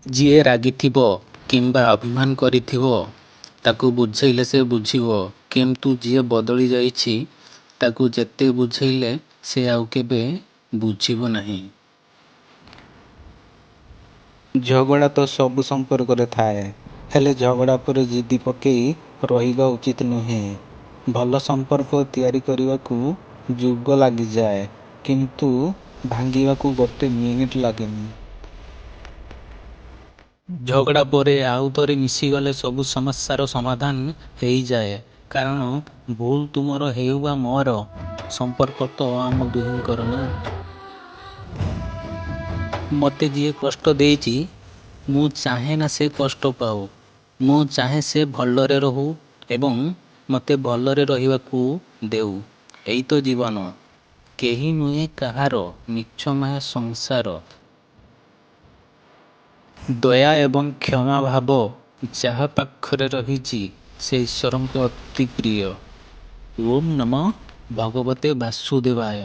ଯିଏ ରାଗିଥିବ କିମ୍ବା ଅଭିମାନ କରିଥିବ ତାକୁ ବୁଝେଇଲେ ସେ ବୁଝିବ କିନ୍ତୁ ଯିଏ ବଦଳି ଯାଇଛି ତାକୁ ଯେତେ ବୁଝେଇଲେ ସେ ଆଉ କେବେ ବୁଝିବ ନାହିଁ। ଝଗଡ଼ା ତ ସବୁ ସମ୍ପର୍କରେ ଥାଏ। ହେଲେ ଝଗଡ଼ା ପରେ ଜିଦି ପକେଇ ରହିବା ଉଚିତ ନୁହେଁ। ଭଲ ସମ୍ପର୍କ ତିଆରି କରିବାକୁ ଯୁଗ ଲାଗିଯାଏ କିନ୍ତୁ ଭାଙ୍ଗିବାକୁ ଗୋଟେ ମିନିଟ ଲାଗେନି। ଝଗଡ଼ା ପରେ ଆଉ ଥରେ ମିଶିଗଲେ ସବୁ ସମସ୍ୟାର ସମାଧାନ ହେଇଯାଏ। କାରଣ ଭୁଲ ତୁମର ହେଉ ବା ମୋର ସମ୍ପର୍କ ତ ଆମ ଦୁହିଁଙ୍କର ନା। ମତେ ଯିଏ କଷ୍ଟ ଦେଇଛି ମୁଁ ଚାହେଁନା ସେ କଷ୍ଟ ପାଉ। ମୁଁ ଚାହେଁ ସେ ଭଲରେ ରହୁ ଏବଂ ମତେ ଭଲରେ ରହିବାକୁ ଦେଉ। ଏଇତ ଜୀବନ। କେହି ନୁହେଁ କାହାର ମିଛ ମାୟା ସଂସାର। ଦୟା ଏବଂ କ୍ଷମା ଭାବ ଯାହା ପାଖରେ ରହିଛି ସେ ଈଶ୍ୱରଙ୍କ ଅତି ପ୍ରିୟ। ଓଁ ନମଃ ଭଗବତେ ବାସୁଦେବାୟ।